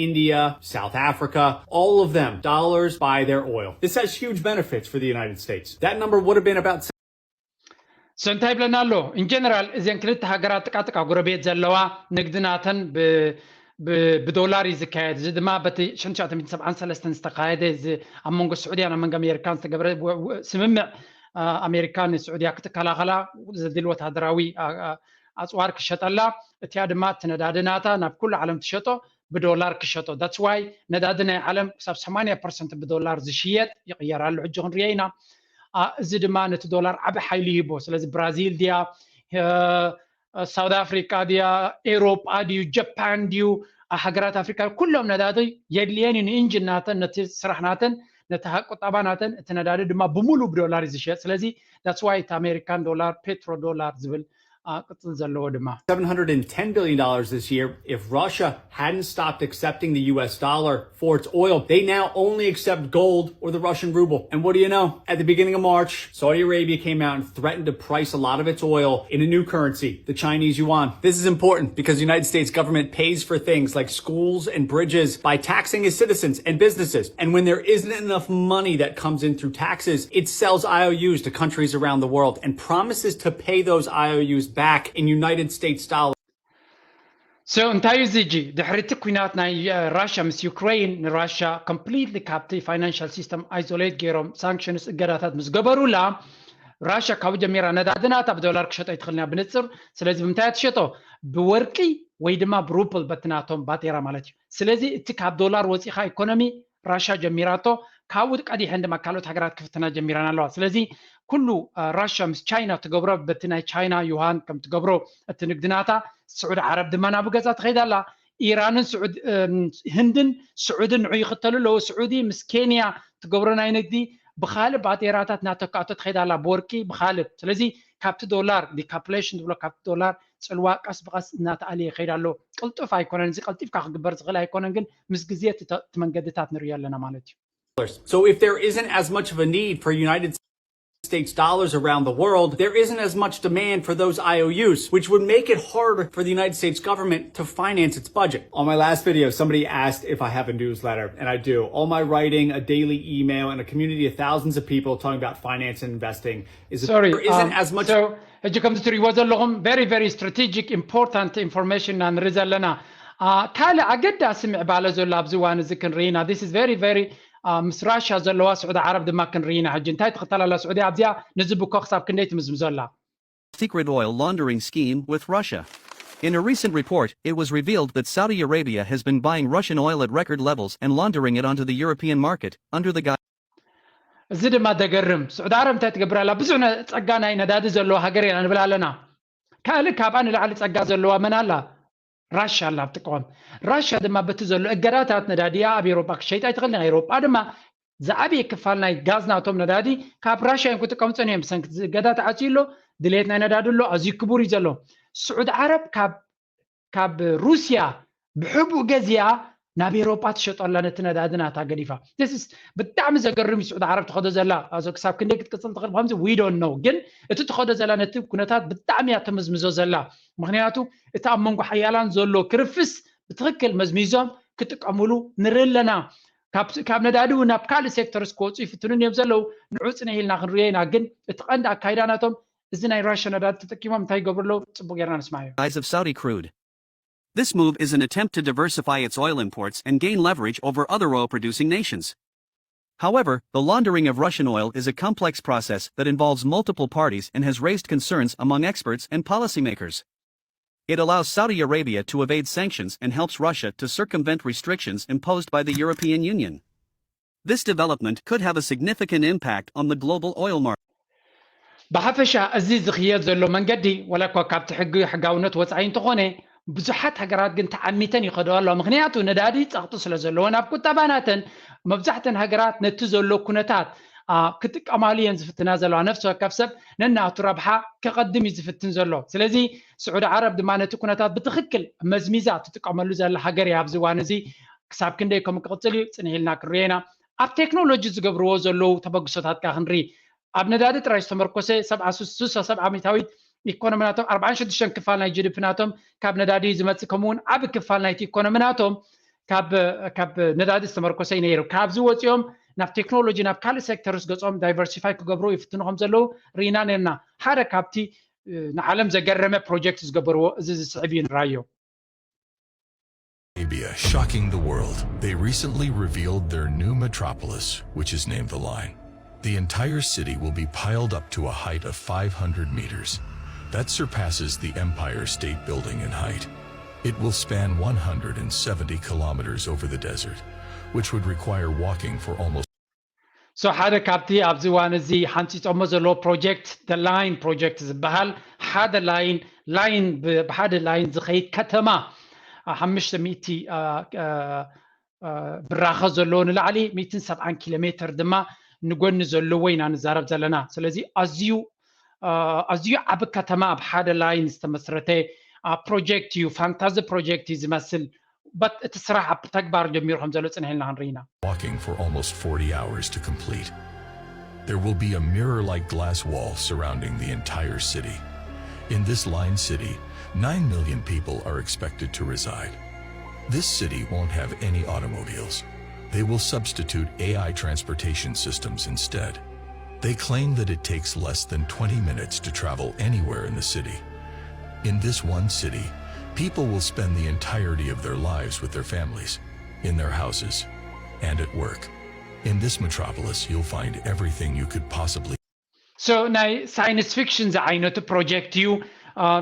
India, South Africa, all of them, dollars buy their oil. This has huge benefits for the United States. That number would have been about so እንታይ ይብለና ኣሎ in general እዘን ክልተ ሃገራት ጥቃጥቃ ጎረቤት ዘለዋ ንግዲ ናተን ብዶላር እዩ ዝካየድ እዚ ድማ በቲ ሽሕን ትሽዓተ ሚእትን ሰብዓን ሰለስተን ዝተካየደ እዚ ኣብ መንጎ ስዑድያን ኣብ መንጎ ኣሜሪካን ዝተገበረ ስምምዕ ኣሜሪካ ንስዑድያ ክትከላኸላ ዘድል ወታደራዊ ኣፅዋር ክሸጠላ እቲያ ድማ እቲ ነዳዲ ናታ ናብ ኩሉ ዓለም ትሸጦ ብዶላር ክሸጦ that's why ነዳዲ ናይ ዓለም ክሳብ ሰማንያ ፐርሰንት ብዶላር ዝሽየጥ ይቕየር ኣሎ ሕጂ ክንሪኦ ኢና እዚ ድማ ነቲ ዶላር ዓቢ ሓይሊ ይህቦ ስለዚ ብራዚል ድያ ሳውት ኣፍሪካ ድያ ኤሮጳ ድዩ ጃፓን ድዩ ሃገራት ኣፍሪካ ኩሎም ነዳዲ የድልየን እዩ ንኢንጂን ናተን ነቲ ስራሕ ናተን ነቲ ቁጠባ ናተን እቲ ነዳዲ ድማ ብሙሉ ብዶላር እዩ ዝሸጥ ስለዚ that's why እቲ ኣሜሪካን ዶላር ፔትሮ ዶላር ዝብል ቅጽል ዘለዎ ድማ seven hundred and ten billion dollars this year if Russia hadn't stopped accepting the U S dollar for its oil. They now only accept gold or the Russian ruble. And what do you know? At the beginning of March, Saudi Arabia came out and threatened to price a lot of its oil in a new currency, the Chinese yuan. This is important because the United States government pays for things like schools and bridges by taxing its citizens and businesses. And when there isn't enough money that comes in through taxes, it sells I O Us to countries around the world and promises to pay those I O Us back in United States dollars. So እንታይ እዩ እዚ ሕጂ ድሕሪ እቲ ኩናት ናይ ራሽያ ምስ ዩክሬን ንራሽያ ኮምፕሊትሊ ካብቲ ፋይናንሻል ሲስተም ኣይዞሌት ገይሮም ሳንክሽንስ እገዳታት ምስ ገበሩላ ራሽያ ካብኡ ጀሚራ ነዳዲ ናታ ብዶላር ክሸጦ ኣይትኽእልን እያ ብንፅር ስለዚ ብምንታይ እያ ትሸጦ ብወርቂ ወይ ድማ ብሩፕል በቲ ናቶም ባጤራ ማለት እዩ ስለዚ እቲ ካብ ዶላር ወፂኻ ኢኮኖሚ ራሻ ጀሚራቶ፣ ካብኡ ቀዲሐን ድማ ካልኦት ሃገራት ክፍትና ጀሚረን ኣለዋ። ስለዚ ኩሉ ራሻ ምስ ቻይና ትገብሮ፣ በቲ ናይ ቻይና ዩሃን ከም ትገብሮ እቲ ንግድናታ፣ ስዑዲ ዓረብ ድማ ናብኡ ገጻ ትኸይድ ኣላ። ኢራንን ህንድን ስዑድን ንዑ ይኽተሉ ኣለዉ። ስዑዲ ምስ ኬንያ ትገብሮ ናይ ንግዲ ብኻልእ ባጤራታት እናተካእቶ ትኸይድ ኣላ፣ ብወርቂ ብኻልእ። ስለዚ ካብቲ ዶላር ዲካፕሌሽን ትብሎ፣ ካብቲ ዶላር ጽልዋ ቀስ ብቐስ እናተኣልየ ይኸይድ ኣሎ። ቅልጡፍ ኣይኮነን፣ እዚ ቀልጢፍካ ክግበር ዝኽእል ኣይኮነን፣ ግን ምስ ግዜ እቲ መንገድታት ንሪኦ ኣለና ማለት እዩ። So if there isn't as much of a need for United States dollars around the world, there isn't as much demand for those I O Us, which would make it harder for the United States government to finance its budget. On my last video, somebody asked if I have a newsletter, and I do. All my writing, a daily email, and a community of thousands of people talking about finance and investing is Sorry, there isn't um, as much so ሕጂ ከምዚ ትሪእዎ ዘለኹም very very strategic important information ኢና ንርኢ ዘለና። ካልእ ኣገዳሲ ምዕባለ ዘሎ ኣብዚ እዋን እዚ ክንርኢ ኢና። This is very very ምስ ራሽያ ዘለዋ ስዑዲ ዓረብ ድማ ክንርኢ ኢና። ሕጂ እንታይ ትኽተል ኣላ ስዑዲ ኣብዚኣ? ንዚ ብኮ ክሳብ ክንደይ ትምዝምዞ ኣላ? Secret oil laundering scheme with Russia. In a recent report, it was revealed that Saudi Arabia has been buying Russian oil at record levels and laundering it onto the European market under the guise እዚ ድማ ደገርም። ስዑዲ ዓረብ እንታይ ትገብር ኣላ? ብዙሕ ጸጋ ናይ ነዳዲ ዘለዎ ሃገር ኢና ንብል ኣለና። ካልእ ካብኣ ንላዕሊ ጸጋ ዘለዋ መን ኣላ? ራሻ ኣላ ኣብ ጥቅኦም። ራሻ ድማ በቲ ዘሎ እገዳታት ነዳዲያ ኣብ ኤውሮጳ ክሸይጥ ኣይትኽእልን። ኤውሮጳ ድማ ዝዓበየ ክፋል ናይ ጋዝ ናቶም ነዳዲ ካብ ራሻ እዮም ክጥቀሙ ጸኒሖም። ብሰንኪ እገዳ ተዓጽዩ ኣሎ፣ ድሌት ናይ ነዳዲ ኣሎ፣ ኣዝዩ ክቡር እዩ ዘሎ። ስዑዲ ዓረብ ካብ ካብ ሩስያ ብሕቡእ ገዚኣ ናብ ኤውሮጳ ትሸጦ ኣላ ነቲ ነዳዲ ናታ ገዲፋ። This is ብጣዕሚ ዘገርም እዩ። ስዑዲ ዓረብ ትኸዶ ዘላ ኣዞ ክሳብ ክንደይ ክትቅጽል ትኽእል ብከምዚ we don't know፣ ግን እቲ ትኸዶ ዘላ ነቲ ኩነታት ብጣዕሚ እያ ተመዝምዞ ዘላ። ምክንያቱ እቲ ኣብ መንጎ ሓያላን ዘሎ ክርፍስ ብትኽክል መዝሚዞም ክጥቀምሉ ንርኢ ኣለና። ካብ ነዳዲ እውን ናብ ካልእ ሴክተርስ ክወፁ ይፍትኑን እዮም ዘለዉ። ንዑ ፅንሕ ኢልና ክንሪኦ ኢና፣ ግን እቲ ቀንዲ ኣካይዳ ናቶም እዚ ናይ ራሽያ ነዳዲ ተጠቂሞም እንታይ ይገብሩ ኣለዉ ፅቡቅ ጌርና ንስማዕ እዮም። Eyes of Saudi crude. This move is an attempt to diversify its oil imports and gain leverage over other oil producing nations. However, the laundering of Russian oil is a complex process that involves multiple parties and has raised concerns among experts and policymakers. It allows Saudi Arabia to evade sanctions and helps Russia to circumvent restrictions imposed by the European Union. This development could have a significant impact on the global oil market. ብሓፈሻ እዚ ዝኽየድ ዘሎ መንገዲ ወላ እኳ ካብቲ ሕጊ ሕጋውነት ወፃኢ እንተኾነ ብዙሓት ሃገራት ግን ተዓሚተን ይኸደዋ ኣለዋ። ምክንያቱ ነዳዲ ፀቕጢ ስለ ዘለዎ ናብ ቁጠባ ናተን መብዛሕተን ሃገራት ነቲ ዘሎ ኩነታት ክጥቀማሉ እየን ዝፍትና ዘለዋ። ነፍሲ ወከፍ ሰብ ነናቱ ረብሓ ከቐድም እዩ ዝፍትን ዘሎ። ስለዚ ስዑዲ ዓረብ ድማ ነቲ ኩነታት ብትኽክል መዝሚዛ ትጥቀመሉ ዘላ ሃገር እያ ኣብዚ እዋን እዚ። ክሳብ ክንደይ ከምኡ ክቕፅል እዩ ፅንሕ ኢልና ክንሪኦ ኢና። ኣብ ቴክኖሎጂ ዝገብርዎ ዘለዉ ተበግሶታት ከ ክንርኢ። ኣብ ነዳዲ ጥራይ ዝተመርኮሰ ሰብዓ ሚእታዊት ኢኮኖሚ ናቶም ኣርባዓን ሽዱሽተን ክፋል ናይ ጂዲፒ ናቶም ካብ ነዳዲ እዩ ዝመፅእ። ከምኡ እውን ዓቢ ክፋል ናይቲ ኢኮኖሚ ናቶም ካብ ነዳዲ ዝተመርኮሰ እዩ ነይሩ። ካብዚ ወፂኦም ናብ ቴክኖሎጂ ናብ ካልእ ሴክተርስ ገፆም ዳይቨርሲፋይ ክገብሩ ይፍትኑ ከም ዘለዉ ርኢና ነርና። ሓደ ካብቲ ንዓለም ዘገረመ ፕሮጀክት ዝገበርዎ እዚ ዝስዕብ እዩ ንራዮ። Arabia, shocking the world, they recently revealed their new metropolis, which is named the Line. The entire city will be piled up to a height of five hundred meters. That surpasses the Empire State Building in height. It will span one hundred and seventy kilometers over the desert, which would require walking for almost So ሓደ ካብቲ ኣብዚ እዋን እዚ ሓንፂፆሞ ዘለዎ ፕሮጀክት the Line project ዝበሃል ሓደ line line ብሓደ line ዝኸይድ ከተማ ሓሙሽተ ሚእቲ ብራኸ ዘለዎ ንላዕሊ ሚእትን ሰብዓን ኪሎ ሜትር ድማ ንጎኒ ዘለዎ ኢና ንዛረብ ዘለና። ስለዚ ኣዝዩ ኣዝዩ ዓቢ ከተማ ኣብ ሓደ line ዝተመስረተ ፕሮጀክት እዩ። ፋንታዚ ፕሮጀክት እዩ ዝመስል። But እቲ ስራሕ ኣብ ተግባር ጀሚሩ ከም ዘሎ ፅንሕ ኢልና ክንርኢ ኢና። Walking for almost forty hours to complete. There will be a mirror-like glass wall surrounding the entire city. In this Line city, nine million people are expected to reside. This city won't have any automobiles. They will substitute A I transportation systems instead. They claim that it takes less than twenty minutes to travel anywhere in the city. In this one city, people will spend the entirety of their lives with their families, in their houses, and at work. In this metropolis, you'll find everything you could possibly So ናይ science fiction ዝዓይነቱ ፕሮጀክት እዩ።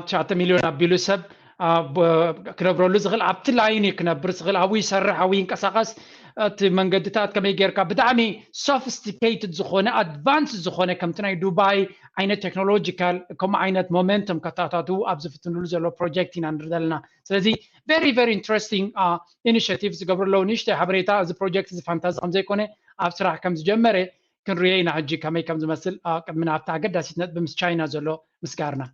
ትሽዓተ ሚልዮን ኣቢሉ ሰብ ክነብረሉ ዝኽእል ኣብቲ ላይን እዩ ክነብር ዝኽእል ኣብኡ ይሰርሕ ኣብኡ ይንቀሳቐስ እቲ መንገድታት ከመይ ጌርካ ብጣዕሚ sophisticated ዝኾነ advanced ዝኾነ ከምቲ ናይ ዱባይ ዓይነት technological ከምኡ ዓይነት momentum ከተኣታትዉ ኣብ ዝፍትንሉ ዘሎ project ኢና ንርኢ ዘለና ስለዚ very very interesting initiative ዝገብሩ ኣለዉ ንእሽተይ ሓበሬታ እዚ project እዚ ፋንታዚ ከም ዘይኮነ ኣብ ስራሕ ከም ዝጀመረ ክንርዮ ኢና ሕጂ ከመይ ከም ዝመስል ቅድሚ ናብቲ ኣገዳሲት ነጥቢ ምስ ቻይና ዘሎ ምስጋርና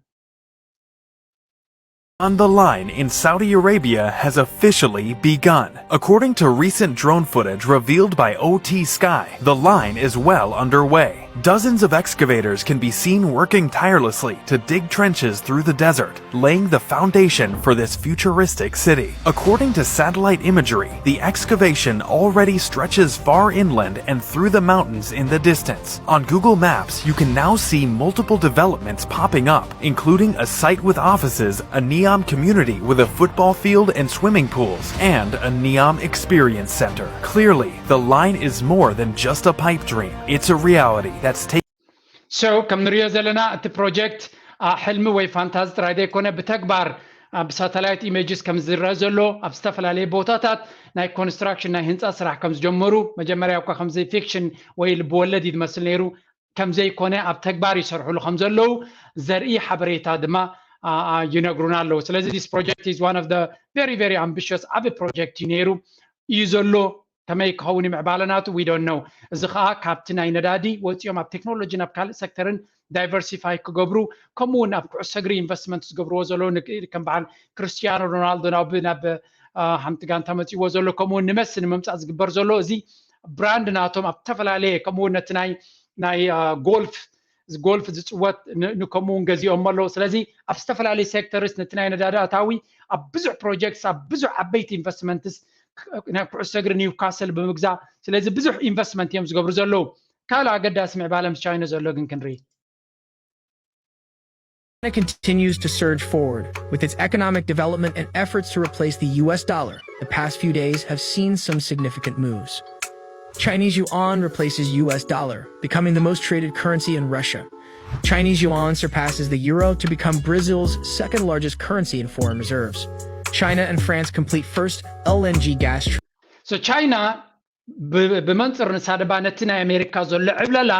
On the line in Saudi Arabia has officially begun. According to recent drone footage revealed by O T Sky, the line is well underway. Dozens of excavators can be seen working tirelessly to dig trenches through the desert, laying the foundation for this futuristic city. According to satellite imagery, the excavation already stretches far inland and through the mountains in the distance. On Google Maps, you can now see multiple developments popping up, including a site with offices, a Neom community with a football field and swimming pools, and a Neom Experience Center. Clearly, the line is more than just a pipe dream. It's a reality that's taking So ከም ንሪኦ ዘለና እቲ ፕሮጀክት ሕልሚ ወይ ፋንታዚ ጥራይ ዘይኮነ ብተግባር ብሳተላይት ኢሜጅስ ከም ዝረአ ዘሎ ኣብ ዝተፈላለየ ቦታታት ናይ ኮንስትራክሽን ናይ ህንፃ ስራሕ ከም ዝጀመሩ መጀመርያ እኳ ከምዚ ፊክሽን ወይ ልብወለድ እዩ ዝመስል ነይሩ ከም ዘይኮነ ኣብ ተግባር ይሰርሕሉ ከም ዘለዉ ዘርኢ ሓበሬታ ድማ ይነግሩና ኣለዉ ስለዚ this project is one of the very very ambitious ዓቢ ፕሮጀክት እዩ ነይሩ እዩ ዘሎ ከመይ ክኸውን ምዕባለ ናቱ we don't know እዚ ከዓ ካብቲ ናይ ነዳዲ ወፂኦም ኣብ ቴክኖሎጂ ናብ ካልእ ሴክተርን diversify ክገብሩ ከምኡ እውን ኣብ ኩዕሶ እግሪ ኢንቨስትመንት ዝገብርዎ ዘለዉ ከም በዓል ክርስቲያኖ ሮናልዶ ናብ ናብ ሓንቲ ጋንታ መፅእዎ ዘሎ ከምኡ እውን ንመሲ ንምምፃእ ዝግበር ዘሎ እዚ ብራንድ ናቶም ኣብ ዝተፈላለየ ከምኡ እውን ነቲ ናይ ናይ ጎልፍ ጎልፍ ዝፅወት ንከምኡ እውን ገዚኦም ኣለዉ ስለዚ ኣብ ዝተፈላለዩ ሴክተርስ ነቲ ናይ ነዳዲ ኣታዊ ኣብ ብዙሕ ፕሮጀክትስ ኣብ ብዙሕ ዓበይቲ ኢንቨስትመንትስ ናይ ኩዕሶ እግሪ ኒውካስል ብምግዛእ ስለዚ ብዙሕ ኢንቨስትመንት እዮም ዝገብሩ ዘለዉ ካልእ ኣገዳሲ ምዕባለ ምስ ቻይና ዘሎ ግን ክንርኢ China continues to surge forward with its economic development and efforts to replace the U S dollar. The past few days have seen some significant moves. Chinese yuan replaces U S dollar, becoming the most traded currency in Russia. Chinese yuan surpasses the euro to become Brazil's second largest currency in foreign reserves. China and France complete first L N G gas. So China ብመንፅር ንሳ ድማ ነቲ ናይ ኣሜሪካ ዘሎ ዕብለላ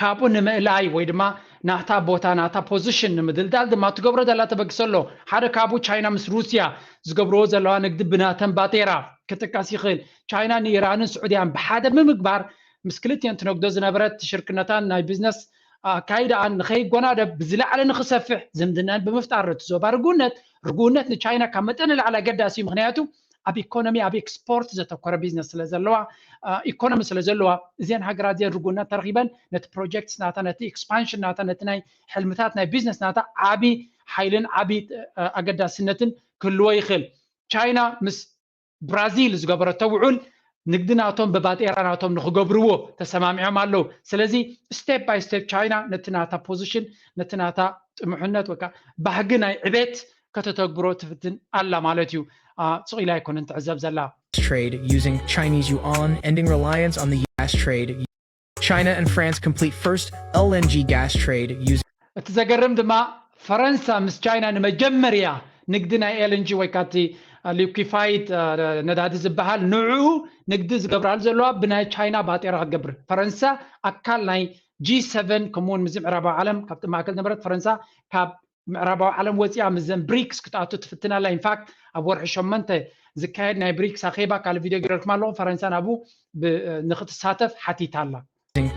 ካብኡ ንምእላይ ወይ ድማ ናታ ቦታ ናታ ፖዚሽን ንምድልዳል ድማ ትገብሮ ዘላ ተበግሶ ኣሎ ሓደ ካብኡ ቻይና ምስ ሩስያ ዝገብርዎ ዘለዋ ንግዲ ብናተን ባጤራ ክጥቀስ ይኽእል ቻይና ንኢራንን ስዑድያን ብሓደ ብምግባር ምስ ክልቲኦን ትነግዶ ዝነበረት ሽርክነታን ናይ ቢዝነስ ኣካይዳኣን ንኸይጎናደብ ብዝለዓለ ንኽሰፍሕ ዝምድናን ብምፍጣር እቲ ዞባ ርጉነት ርጉነት ንቻይና ካብ መጠን ንላዕሊ ኣገዳሲ እዩ ምክንያቱ ኣብ ኢኮኖሚ ኣብ ኤክስፖርት ዘተኮረ ቢዝነስ ስለ ዘለዋ ኢኮኖሚ ስለ ዘለዋ እዚን ሃገራት እዚን ርጉነት ተረኪበን ነቲ ፕሮጀክትስ ናታ ነቲ ኤክስፓንሽን ናታ ነቲ ናይ ሕልምታት ናይ ቢዝነስ ናታ ዓቢ ሓይልን ዓቢ ኣገዳስነትን ክህልዎ ይኽእል ቻይና ምስ ብራዚል ዝገበረቶ ውዑል ንግዲ ናቶም ብባጤራ ናቶም ንክገብርዎ ተሰማሚዖም ኣለዉ ስለዚ step by step ቻይና ነቲ ናታ position ነቲ ናታ ጥሙሕነት ወይ ባህጊ ናይ ዕቤት ከተተግብሮ ትፍትን ኣላ ማለት እዩ ስቕ ኢላ ኣይኮነን ትዕዘብ ዘላ Trade using Chinese yuan, ending reliance on the gas trade. China and France complete first L N G gas trade using. እቲ ዘገርም ድማ ፈረንሳ ምስ ቻይና ንመጀመርያ ንግዲ ናይ ኤልንጂ ወይ ካብቲ ሊኩፋይድ ነዳዲ ዝበሃል ንዕኡ ንግዲ ዝገብራሉ ዘለዋ ብናይ ቻይና ባጤራ ክትገብር ፈረንሳ ኣካል ናይ ጂ7 ከምኡውን ምስዚ ምዕራባዊ ዓለም ካብቲ ማእከል ዝነበረት ፈረንሳ ካብ ምዕራባዊ ዓለም ወፂኣ ምስዘን ብሪክስ ክትኣቱ ትፍትን ኣላ ኢንፋክት ኣብ ወርሒ ሸመንተ ዝካየድ ናይ ብሪክስ ኣኼባ ካልእ ቪድዮ ገይረልኩም ኣለኹ ፈረንሳ ናብኡ ንክትሳተፍ ሓቲታ ኣላ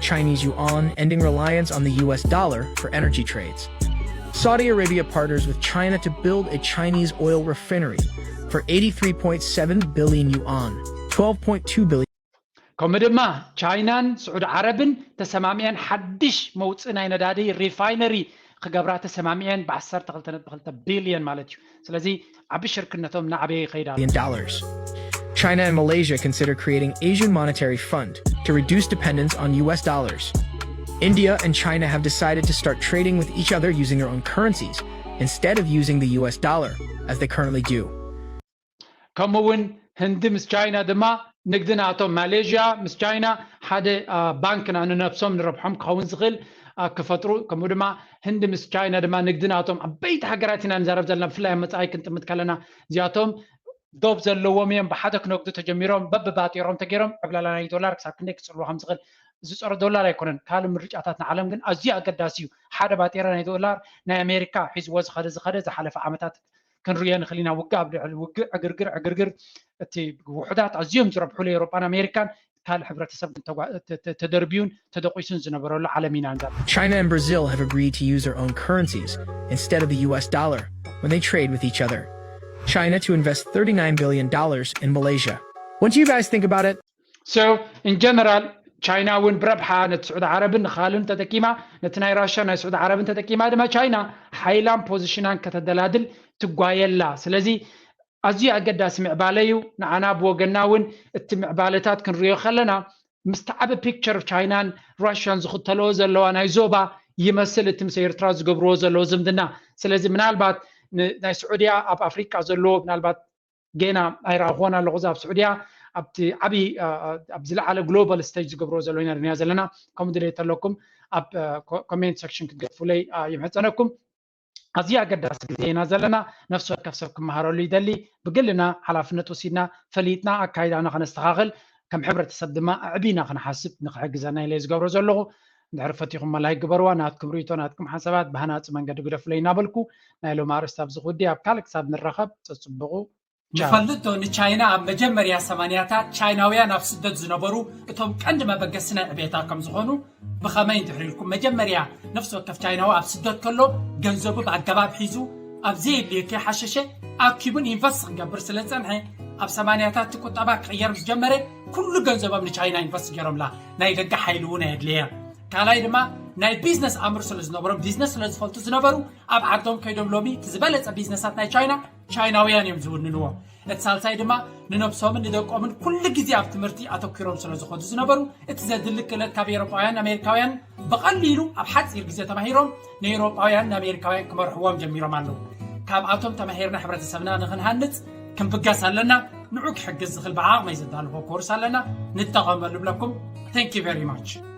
Chinese yuan, ending reliance on the U S dollar for energy trades. Saudi Arabia partners with China to build a Chinese oil refinery for eighty-three point seven billion yuan, twelve point two billion. ከምኡ ድማ ቻይናን ስዑድ ዓረብን ተሰማሚዐን ሓድሽ መውፅእ ናይ ነዳዲ ሪፋይነሪ ክገብራ ተሰማሚዐን ብ12.2 ቢልዮን ማለት እዩ ስለዚ ዓቢ ሽርክነቶም እናዓበየ ይኸይድ ኣሎ dollars. China and Malaysia consider creating Asian Monetary Fund to reduce dependence on U S dollars. India and China have decided to start trading with each other using their own currencies instead of using the U S dollar, as they currently do. ከምኡ እውን ህንዲ ምስ ቻይና ድማ ንግዲ ናቶም ማሌዥያ ምስ ቻይና ሓደ ባንክና ንነብሶም ንረብሖም ክኸውን ዝኽእል ክፈጥሩ፣ ከምኡ ድማ ህንዲ ምስ ቻይና ድማ ንግዲ ናቶም፣ ዓበይቲ ሃገራት ኢና ንዛረብ ዘለና። ብፍላይ ኣብ መጻኢ ክንጥምት ከለና እዚኣቶም ዶብ ዘለዎም እዮም። ብሓደ ክነግዱ ተጀሚሮም በብባጤሮም ተገይሮም ዕብላላ ናይ ዶላር ክሳብ ክንደይ ክጽልዎ ከም ዝኽእል ዝጸረ ዶላር ኣይኮነን። ካልእ ምርጫታት ንዓለም ግን ኣዝዩ ኣገዳሲ እዩ። ሓደ ባጤራ ናይ ዶላር ናይ ኣሜሪካ ሒዝዎ ዝኸደ ዝኸደ ዝሓለፈ ዓመታት ክንርእዮ ንኽእል ኢና። ውግእ ኣብ ልዕሊ ውግእ፣ ዕግርግር ዕግርግር፣ እቲ ውሑዳት ኣዝዮም ዝረብሑሉ ኤውሮጳን ኣሜሪካን ካልእ ሕብረተሰብ ተደርብዩን ተደቂሱን ዝነበረሉ ዓለም ኢና ንዛረብ። China and Brazil have agreed to use their own currencies instead of the U S dollar when they trade with each other. China to invest thirty-nine billion dollars in Malaysia. What do you guys think about it? So in general ቻይና እውን ብረብሓ ነቲ ስዑዲ ዓረብን ንኻልን ተጠቂማ፣ ነቲ ናይ ራሽያ ናይ ስዑዲ ዓረብን ተጠቂማ ድማ ቻይና ሓይላን ፖዚሽናን ከተደላድል ትጓየላ። ስለዚ ኣዝዩ ኣገዳሲ ምዕባለ እዩ። ንዓና ብወገንና እውን እቲ ምዕባለታት ክንሪኦ ከለና ምስቲ ዓቢ ፒክቸር ቻይናን ራሽያን ዝኽተልኦ ዘለዋ ናይ ዞባ ይመስል እቲ ምስ ኤርትራ ዝገብርዎ ዘለዉ ዝምድና። ስለዚ ምናልባት ናይ ስዑድያ ኣብ ኣፍሪቃ ዘለዎ ምናልባት ጌና ኣይረኣኹዎን ኣለኹ። እዛ ኣብ ስዑድያ ኣብቲ ዓቢ ኣብ ዝለዓለ ግሎባል ስቴጅ ዝገብርዎ ዘለዉ ኢና ዘለና። ከምኡ ድሌት ኣለኩም ኣብ ኮሜንት ሴክሽን ክትገድፉለይ ይምሕጸነኩም። ኣዝዩ ኣገዳሲ ግዜ ኢና ዘለና። ነፍሲ ወከፍ ሰብ ክመሃረሉ ይደሊ። ብግልና ሓላፍነት ወሲድና ፈሊጥና ኣካይዳና ከነስተኻኽል፣ ከም ሕብረተሰብ ድማ ኣዕቢና ክንሓስብ ንክሕግዘና ኢለ ዝገብሮ ዘለኹ። እንድሕር ፈቲኹም ላይክ ግበርዋ። ናትኩም ርእይቶ ናትኩም ሓሳባት ብሃናጺ መንገዲ ግደፉለይ እናበልኩ ናይ ሎም ኣርእስቲ ኣብዚ ክውዲ። ኣብ ካልእ ክሳብ ንራኸብ ጸጽብቑ። ንፈልጥ ዶ ንቻይና ኣብ መጀመርያ ሰማንያታት ቻይናውያን ኣብ ስደት ዝነበሩ እቶም ቀንዲ መበገሲ ናይ ዕቤታ ከም ዝኾኑ? ብኸመይ እንድሕር ኢልኩም መጀመርያ ነፍሲ ወከፍ ቻይናዊ ኣብ ስደት ከሎ ገንዘቡ ብኣገባብ ሒዙ ኣብ ዘየድልዮ ከይሓሸሸ ኣኪቡን ኢንቨስት ክገብር ስለ ዝጸንሐ ኣብ ሰማንያታት እቲ ቁጠባ ክቕየር ምስ ጀመረ ኩሉ ገንዘቦም ንቻይና ኢንቨስት ገይሮምላ። ናይ ደገ ሓይሊ እውን ኣየድለየ። ካልኣይ ድማ ናይ ቢዝነስ ኣምር ስለ ዝነበሮም ቢዝነስ ስለ ዝፈልጡ ዝነበሩ ኣብ ዓዶም ከይዶም ሎሚ እቲ ዝበለጸ ቢዝነሳት ናይ ቻይና ቻይናውያን እዮም ዝውንንዎ። እቲ ሳልሳይ ድማ ንነብሶምን ንደቆምን ኩሉ ግዜ ኣብ ትምህርቲ ኣተኪሮም ስለ ዝኾዱ ዝነበሩ እቲ ዘድሊ ክእለት ካብ ኤሮጳውያን ኣሜሪካውያን ብቐሊሉ ኣብ ሓፂር ግዜ ተማሂሮም ንኤሮጳውያን ንኣሜሪካውያን ክመርሕዎም ጀሚሮም ኣለዉ። ካብኣቶም ተማሂርና ሕብረተሰብና ንኽንሃንፅ ክንብገስ ኣለና። ንዑ ክሕግዝ ዝኽእል ብዓቕመይ ዘዳልዎ ኮርስ ኣለና፣ ንጠቐመሉ ብለኩም። Thank you very much።